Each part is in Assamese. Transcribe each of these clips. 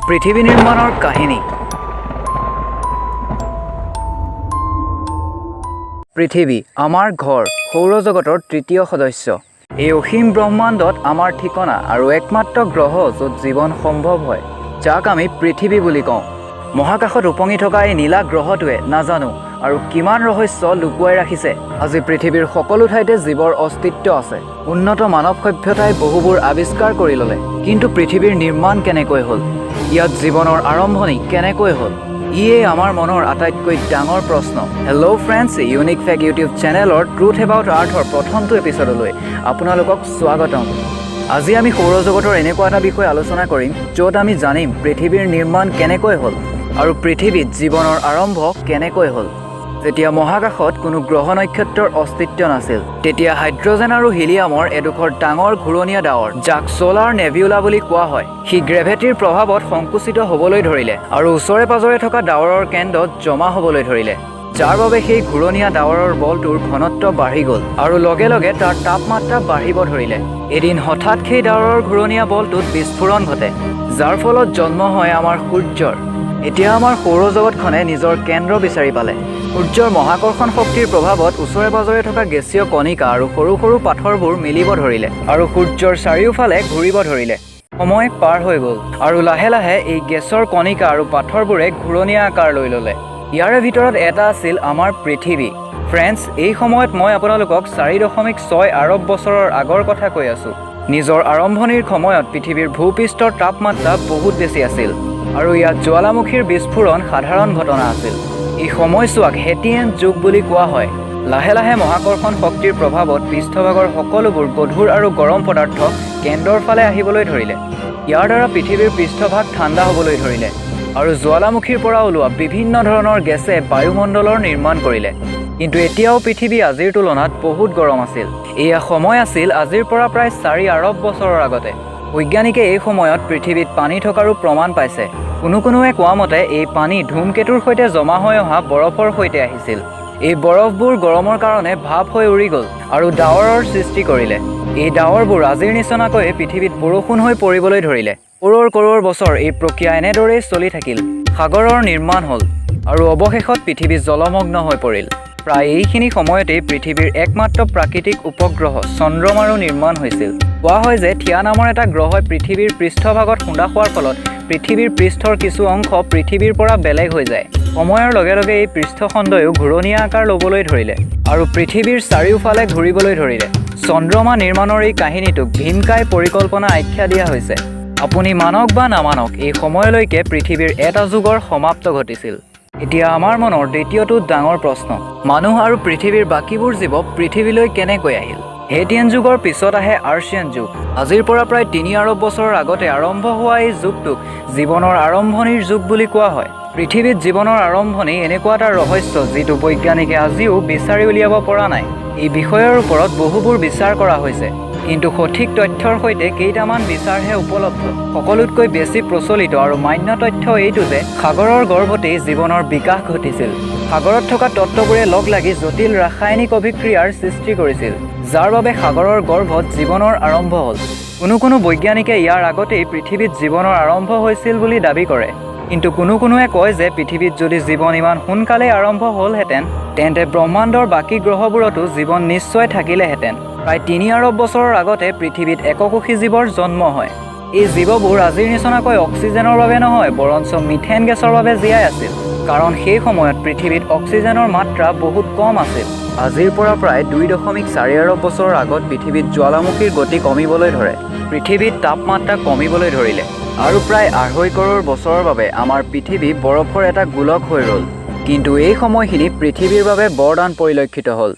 পৃথিৱী নিৰ্মাণৰ কাহিনী। পৃথিৱী আমাৰ ঘৰ, সৌৰজগতৰ তৃতীয় সদস্য। এই অসীম ব্ৰহ্মাণ্ডত আমাৰ ঠিকনা আৰু একমাত্ৰ গ্ৰহ য'ত জীৱন সম্ভৱ হয়, যাক আমি পৃথিৱী বুলি কওঁ। মহাকাশত উপঙি থকা এই নীলা গ্ৰহটোৱে নাজানো আৰু কিমান ৰহস্য লুকুৱাই ৰাখিছে। আজি পৃথিৱীৰ সকলো ঠাইতে জীৱৰ অস্তিত্ব আছে। উন্নত মানৱ সভ্যতাই বহুবোৰ আৱিষ্কাৰ কৰি ল'লে। কিন্তু পৃথিৱীৰ নিৰ্মাণ কেনেকৈ হ'ল? ইয়াত জীৱনৰ আৰম্ভণি কেনেকৈ হ'ল? ইয়েই আমাৰ মনৰ আটাইতকৈ ডাঙৰ প্ৰশ্ন। Hello friends, unique fact YouTube চেনেলৰ ট্ৰুথ এবাউট আৰ্থৰ প্ৰথমটো এপিছডলৈ আপোনালোকক স্বাগতম। আজি আমি সৌৰজগতৰ এনেকুৱা এটা বিষয় আলোচনা কৰিম, য'ত আমি জানিম পৃথিৱীৰ নিৰ্মাণ কেনেকৈ হ'ল আৰু পৃথিৱীত জীৱনৰ আৰম্ভ কেনেকৈ হ'ল। যেতিয়া মহাকাশত কোনো গ্ৰহ নক্ষত্ৰৰ অস্তিত্ব নাছিল, তেতিয়া হাইড্ৰজেন আৰু হিলিয়ামৰ এডোখৰ ডাঙৰ ঘূৰণীয়া ডাৱৰ, যাক ছ'লাৰ নেবিউলা বুলি কোৱা হয়, সি গ্ৰেভিটিৰ প্ৰভাৱত সংকুচিত হ'বলৈ ধৰিলে আৰু ওচৰে পাজৰে থকা ডাৱৰৰ কেন্দ্ৰত জমা হ'বলৈ ধৰিলে, যাৰ বাবে সেই ঘূৰণীয়া ডাৱৰৰ বলটোৰ ঘনত্ব বাঢ়ি গ'ল আৰু লগে লগে তাৰ তাপমাত্ৰা বাঢ়িব ধৰিলে। এদিন হঠাৎ সেই ডাৱৰৰ ঘূৰণীয়া বলটোত বিস্ফোৰণ ঘটে, যাৰ ফলত জন্ম হয় আমাৰ সূৰ্যৰ। এতিয়া আমাৰ সৌৰজগতখনে নিজৰ কেন্দ্ৰ বিচাৰি পালে। সূৰ্যৰ মহাকৰ্ষণ শক্তিৰ প্ৰভাৱত ওচৰে পাজৰে থকা গেছীয় কণিকা আৰু সৰু সৰু পাথৰবোৰ মিলিব ধৰিলে আৰু সূৰ্যৰ চাৰিওফালে ঘূৰিব ধৰিলে। সময় পাৰ হৈ গ'ল আৰু লাহে লাহে এই গেছৰ কণিকা আৰু পাথৰবোৰে ঘূৰণীয়া আকাৰ লৈ ল'লে। ইয়াৰে ভিতৰত এটা আছিল আমাৰ পৃথিৱী। ফ্ৰেণ্ডছ, এই সময়ত মই আপোনালোকক 4.6 আৰৱ বছৰৰ আগৰ কথা কৈ আছোঁ। নিজৰ আৰম্ভণিৰ সময়ত পৃথিৱীৰ ভূপৃষ্ঠৰ তাপমাত্ৰা বহুত বেছি আছিল আৰু ইয়াত জ্বালামুখীৰ বিস্ফোৰণ সাধাৰণ ঘটনা আছিল। এই সময়ছোৱাক হেটিয়েন যুগ বুলি কোৱা হয়। লাহে লাহে মহাকৰ্ষণ শক্তিৰ প্ৰভাৱত পৃষ্ঠভাগৰ সকলোবোৰ গধুৰ আৰু গৰম পদাৰ্থ কেন্দ্ৰৰ ফালে আহিবলৈ ধৰিলে। ইয়াৰ দ্বাৰা পৃথিৱীৰ পৃষ্ঠভাগ ঠাণ্ডা হ'বলৈ ধৰিলে আৰু জ্বালামুখীৰ পৰা ওলোৱা বিভিন্ন ধৰণৰ গেছে বায়ুমণ্ডলৰ নিৰ্মাণ কৰিলে। কিন্তু এতিয়াও পৃথিৱী আজিৰ তুলনাত বহুত গৰম আছিল। এয়া সময় আছিল আজিৰ পৰা প্ৰায় 4 আৰৱ বছৰৰ আগতে। বৈজ্ঞানিকে এই সময়ত পৃথিৱীত পানী থকাৰো প্ৰমাণ পাইছে। কোনো কোনোৱে কোৱা মতে এই পানী ধূমকেতুৰ সৈতে জমা হৈ অহা বৰফৰ সৈতে আহিছিল। এই বৰফবোৰ গৰমৰ কাৰণে ভাপ হৈ উৰি গ'ল আৰু ডাৱৰৰ সৃষ্টি কৰিলে। এই ডাৱৰবোৰ আজিৰ নিচিনাকৈয়ে পৃথিৱীত বৰষুণ হৈ পৰিবলৈ ধৰিলে। কৰোৰ কৰোৰ বছৰ এই প্ৰক্ৰিয়া এনেদৰেই চলি থাকিল। সাগৰৰ নিৰ্মাণ হ'ল আৰু অৱশেষত পৃথিৱী জলমগ্ন হৈ পৰিল। প্ৰায় এইখিনি সময়তেই পৃথিৱীৰ একমাত্ৰ প্ৰাকৃতিক উপগ্ৰহ চন্দ্ৰমাৰো নিৰ্মাণ হৈছিল। কোৱা হয় যে থিয়া নামৰ এটা গ্ৰহই পৃথিৱীৰ পৃষ্ঠভাগত খুন্দা খোৱাৰ ফলত পৃথিৱীৰ পৃষ্ঠৰ কিছু অংশ পৃথিৱীৰ পৰা বেলেগ হৈ যায়। সময়ৰ লগে লগে এই পৃষ্ঠখণ্ডয়ো ঘূৰণীয়া আকাৰ ল'বলৈ ধৰিলে আৰু পৃথিৱীৰ চাৰিওফালে ঘূৰিবলৈ ধৰিলে। চন্দ্ৰমা নিৰ্মাণৰ এই কাহিনীটোক ভীমকাই পৰিকল্পনা আখ্যা দিয়া হৈছে। আপুনি মানক বা নামানক, এই সময়লৈকে পৃথিৱীৰ এটা যুগৰ সমাপ্ত ঘটিছিল। এতিয়া আমাৰ মনৰ দ্বিতীয়টো ডাঙৰ প্ৰশ্ন, মানুহ আৰু পৃথিৱীৰ বাকীবোৰ জীৱ পৃথিৱীলৈ কেনেকৈ আহিল? হেটিয়ান যুগৰ পিছত আহে আৰ্চিয়ান যুগ। আজিৰ পৰা প্ৰায় 3 আৰৱ বছৰৰ আগতে আৰম্ভ হোৱা এই যুগটোক জীৱনৰ আৰম্ভণিৰ যুগ বুলি কোৱা হয়। পৃথিৱীত জীৱনৰ আৰম্ভণি এনেকুৱা এটা ৰহস্য, যিটো বৈজ্ঞানিকে আজিও বিচাৰি উলিয়াব পৰা নাই। এই বিষয়ৰ ওপৰত বহুবোৰ বিচাৰ কৰা হৈছে, কিন্তু সঠিক তথ্যৰ সৈতে কেইটামান বিচাৰহে উপলব্ধ। সকলোতকৈ বেছি প্ৰচলিত আৰু মান্য তথ্য এইটো যে সাগৰৰ গৰ্ভতেই জীৱনৰ বিকাশ ঘটিছিল। সাগৰত থকা তত্ত্ববোৰে লগ লাগি জটিল ৰাসায়নিক অভিক্ৰিয়াৰ সৃষ্টি কৰিছিল, যাৰ বাবে সাগৰৰ গৰ্ভত জীৱনৰ আৰম্ভ হ'ল। কোনো কোনো বৈজ্ঞানিকে ইয়াৰ আগতেই পৃথিৱীত জীৱনৰ আৰম্ভ হৈছিল বুলি দাবী কৰে। কিন্তু কোনো কোনোৱে কয় যে পৃথিৱীত যদি জীৱন ইমান সোনকালেই আৰম্ভ হ'লহেঁতেন, তেন্তে ব্ৰহ্মাণ্ডৰ বাকী গ্ৰহবোৰতো জীৱন নিশ্চয় থাকিলেহেঁতেন। প্ৰায় 3 আৰৱ বছৰৰ আগতে পৃথিৱীত এককোষী জীৱৰ জন্ম হয়। এই জীৱবোৰ আজিৰ নিচিনাকৈ অক্সিজেনৰ বাবে নহয়, বৰঞ্চ মিথেন গেছৰ বাবে জীয়াই আছিল, কাৰণ সেই সময়ত পৃথিৱীত অক্সিজেনৰ মাত্ৰা বহুত কম আছিল। আজিৰ পৰা প্ৰায় 2.4 আৰৱ বছৰৰ আগত পৃথিৱীত জ্বালামুখীৰ গতি কমিবলৈ ধৰে। পৃথিৱীত তাপমাত্ৰা কমিবলৈ ধৰিলে আৰু প্ৰায় 2.5 কৰোৰ বছৰৰ বাবে আমাৰ পৃথিৱী বৰফৰ এটা গোলক হৈ ৰ'ল। কিন্তু এই সময়খিনি পৃথিৱীৰ বাবে বৰদান পৰিলক্ষিত হ'ল,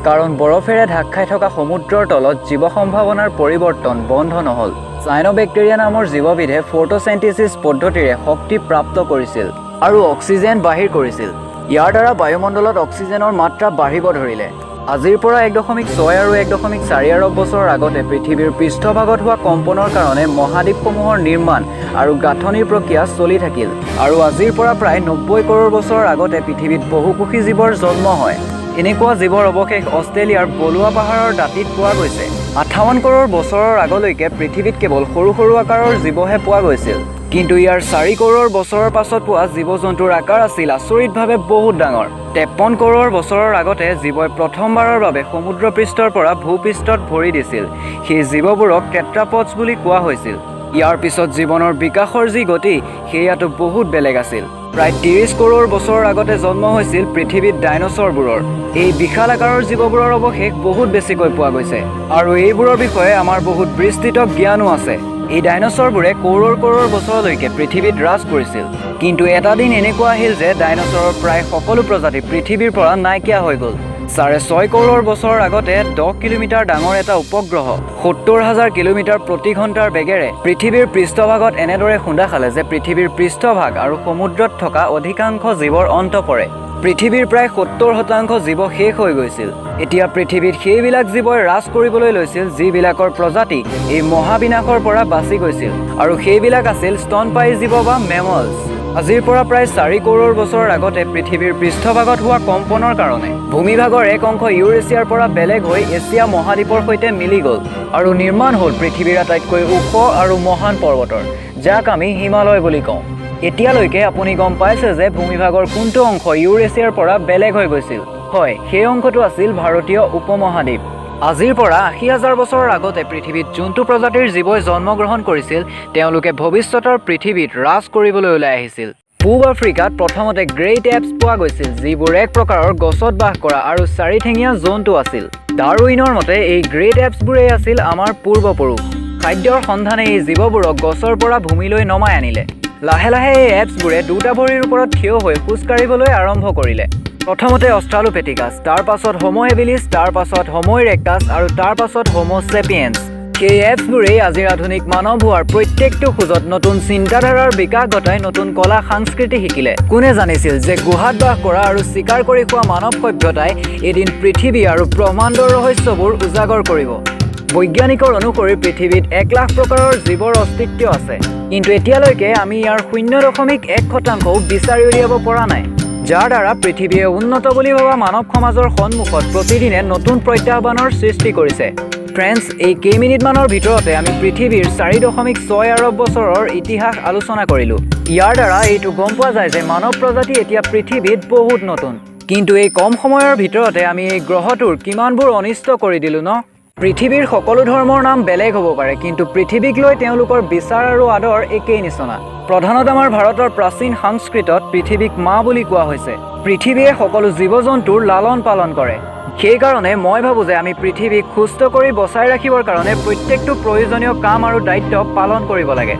কাৰণ বৰফেৰে ঢাক খাই থকা সমুদ্ৰৰ তলত জীৱ সম্ভাৱনাৰ পৰিৱৰ্তন বন্ধ নহ'ল। চাইন'বেক্টেৰিয়া নামৰ জীৱবিধে ফটোচেণ্টিচিছ পদ্ধতিৰে শক্তি প্ৰাপ্ত কৰিছিল আৰু অক্সিজেন বাহিৰ কৰিছিল। ইয়াৰ দ্বাৰা বায়ুমণ্ডলত অক্সিজেনৰ মাত্ৰা বাঢ়িব ধৰিলে। আজিৰ পৰা 1.6 আৰু 1.4 আৰৱ বছৰৰ আগতে পৃথিৱীৰ পৃষ্ঠভাগত হোৱা কম্পনৰ কাৰণে মহাদ্বীপসমূহৰ নিৰ্মাণ আৰু গাঁথনিৰ প্ৰক্ৰিয়া চলি থাকিল আৰু আজিৰ পৰা প্ৰায় 90 কৰোৰ বছৰৰ আগতে পৃথিৱীত বহুকোষী জীৱৰ জন্ম হয়। এনেকুৱা জীৱৰ অৱশেষ অষ্ট্ৰেলিয়াৰ বলুৱা পাহাৰৰ দাঁতিত পোৱা গৈছে। 58 কৰোৰ বছৰৰ আগলৈকে পৃথিৱীত কেৱল সৰু সৰু আকাৰৰ জীৱহে পোৱা গৈছিল। কিন্তু ইয়াৰ 4 কৰোৰ বছৰৰ পাছত পোৱা জীৱ জন্তুৰ আকাৰ আছিল আচৰিতভাৱে বহুত ডাঙৰ। 53 কৰোৰ বছৰৰ আগতে জীৱই প্ৰথমবাৰৰ বাবে সমুদ্ৰপৃষ্ঠৰ পৰা ভূপৃষ্ঠত ভৰি দিছিল। সেই জীৱবোৰক টেট্ৰাপডছ বুলি কোৱা হৈছিল। ইয়াৰ পিছত জীৱনৰ বিকাশৰ যি গতি, সেয়াতো বহুত বেলেগ আছিল। প্ৰায় 30 কৰোৰ বছৰৰ আগতে জন্ম হৈছিল পৃথিৱীত ডাইনছৰবোৰৰ। এই বিশাল আকাৰৰ জীৱবোৰৰ অৱশেষ বহুত বেছিকৈ পোৱা গৈছে আৰু এইবোৰৰ বিষয়ে আমাৰ বহুত বিস্তৃত জ্ঞানো আছে। এই ডাইনছৰবোৰে কৰোৰ কৰোৰ বছৰলৈকে পৃথিৱীত ৰাজ কৰিছিল। কিন্তু এটা দিন এনেকুৱা আহিল যে ডাইনছৰৰ প্ৰায় সকলো প্ৰজাতি পৃথিৱীৰ পৰা নাইকিয়া হৈ গ'ল। 6.5 কৰোৰ বছৰৰ আগতে 10 কিলোমিটাৰ ডাঙৰ এটা উপগ্ৰহ 70,000 কিলোমিটাৰ প্ৰতি ঘণ্টাৰ বেগেৰে পৃথিৱীৰ পৃষ্ঠভাগত এনেদৰে খুন্দা খালে যে পৃথিৱীৰ পৃষ্ঠভাগ আৰু সমুদ্ৰত থকা অধিকাংশ জীৱৰ অন্ত পৰে। পৃথিৱীৰ প্ৰায় 70% জীৱ শেষ হৈ গৈছিল। এতিয়া পৃথিৱীত সেইবিলাক জীৱই ৰাজ কৰিবলৈ লৈছিল, যিবিলাকৰ প্ৰজাতি এই মহাবিনাশৰ পৰা বাচি গৈছিল আৰু সেইবিলাক আছিল স্তনপায়ী জীৱ বা মেমলছ। আজিৰ পৰা প্ৰায় 4 কৰোৰ বছৰৰ আগতে পৃথিৱীৰ পৃষ্ঠভাগত হোৱা কম্পনৰ কাৰণে ভূমিভাগৰ এক অংশ ইউৰেছিয়াৰ পৰা বেলেগ হৈ এছিয়া মহাদ্বীপৰ সৈতে মিলি গ'ল আৰু নিৰ্মাণ হ'ল পৃথিৱীৰ আটাইতকৈ ওখ আৰু মহান পৰ্বতৰ, যাক আমি হিমালয় বুলি কওঁ। এতিয়ালৈকে আপুনি গম পাইছে যে ভূমিভাগৰ কোনটো অংশ ইউৰেছিয়াৰ পৰা বেলেগ হৈ গৈছিল। হয়, সেই অংশটো আছিল ভাৰতীয় উপমহাদ্বীপ। আজিৰ পৰা 80,000 বছৰৰ আগতে পৃথিৱীত যোনটো প্ৰজাতিৰ জীৱই জন্মগ্ৰহণ কৰিছিল, তেওঁলোকে ভৱিষ্যতৰ পৃথিৱীত ৰাজ কৰিবলৈ ওলাই আহিছিল। পূব আফ্ৰিকাত প্ৰথমতে গ্ৰেট এপছ পোৱা গৈছিল, যিবোৰ এক প্ৰকাৰৰ গছত বাস কৰা আৰু চাৰিঠেঙীয়া জন্তু আছিল। ডাৰউইনৰ মতে এই গ্ৰেট এপছবোৰেই আছিল আমাৰ পূৰ্বপুৰুষ। খাদ্যৰ সন্ধানে এই জীৱবোৰক গছৰ পৰা ভূমিলৈ নমাই আনিলে। লাহে লাহে এই এপছবোৰে দুটা ভৰিৰ ওপৰত থিয় হৈ খোজ কাঢ়িবলৈ আৰম্ভ কৰিলে। প্ৰথমতে অষ্ট্ৰালোপিথেকাছ, তাৰ পাছত হোম' হেবিলিছ, তাৰ পাছত হোম' ইৰেক্টাছ আৰু তাৰ পাছত হোম' চেপিয়েন্স। সেই এপছবোৰেই আজিৰ আধুনিক মানৱ হোৱাৰ প্ৰত্যেকটো খোজত নতুন চিন্তাধাৰাৰ বিকাশ ঘটাই নতুন কলা সংস্কৃতি শিকিলে। কোনে জানিছিল যে গুহাত বাস কৰা আৰু চিকাৰ কৰি খোৱা মানৱ সভ্যতাই এদিন পৃথিৱী আৰু ব্ৰহ্মাণ্ডৰ ৰহস্যবোৰ উজাগৰ কৰিব? বৈজ্ঞানিকৰ অনুসৰি পৃথিৱীত 1 লাখ প্ৰকাৰৰ জীৱৰ অস্তিত্ব আছে। কিন্তু এতিয়ালৈকে আমি ইয়াৰ 0.1%ও বিচাৰি উলিয়াব পৰা নাই, যাৰ দ্বাৰা পৃথিৱীয়ে উন্নত বুলি ভবা মানৱ সমাজৰ সন্মুখত প্ৰতিদিনে নতুন প্ৰত্যাহ্বানৰ সৃষ্টি কৰিছে। ফ্ৰেণ্ডছ, এই কেইমিনিটমানৰ ভিতৰতে আমি পৃথিৱীৰ 4.6 আৰৱ বছৰৰ ইতিহাস আলোচনা কৰিলোঁ। ইয়াৰ দ্বাৰা এইটো গম পোৱা যায় যে মানৱ প্ৰজাতি এতিয়া পৃথিৱীত বহুত নতুন। কিন্তু এই কম সময়ৰ ভিতৰতে আমি এই গ্ৰহটোৰ কিমানবোৰ অনিষ্ট কৰি দিলোঁ ন? পৃথিৱীৰ সকলো ধৰ্মৰ নাম বেলেগ হ'ব পাৰে, কিন্তু পৃথিৱীক লৈ তেওঁলোকৰ বিচাৰ আৰু আদৰ একেই নিচিনা। প্ৰধানত আমাৰ ভাৰতৰ প্ৰাচীন সংস্কৃতত পৃথিৱীক মা বুলি কোৱা হৈছে। পৃথিৱীয়ে সকলো জীৱ জন্তুৰ লালন পালন কৰে। সেইকাৰণে মই ভাবোঁ যে আমি পৃথিৱীক সুস্থ কৰি বচাই ৰাখিবৰ কাৰণে প্ৰত্যেকটো প্ৰয়োজনীয় কাম আৰু দায়িত্ব পালন কৰিব লাগে।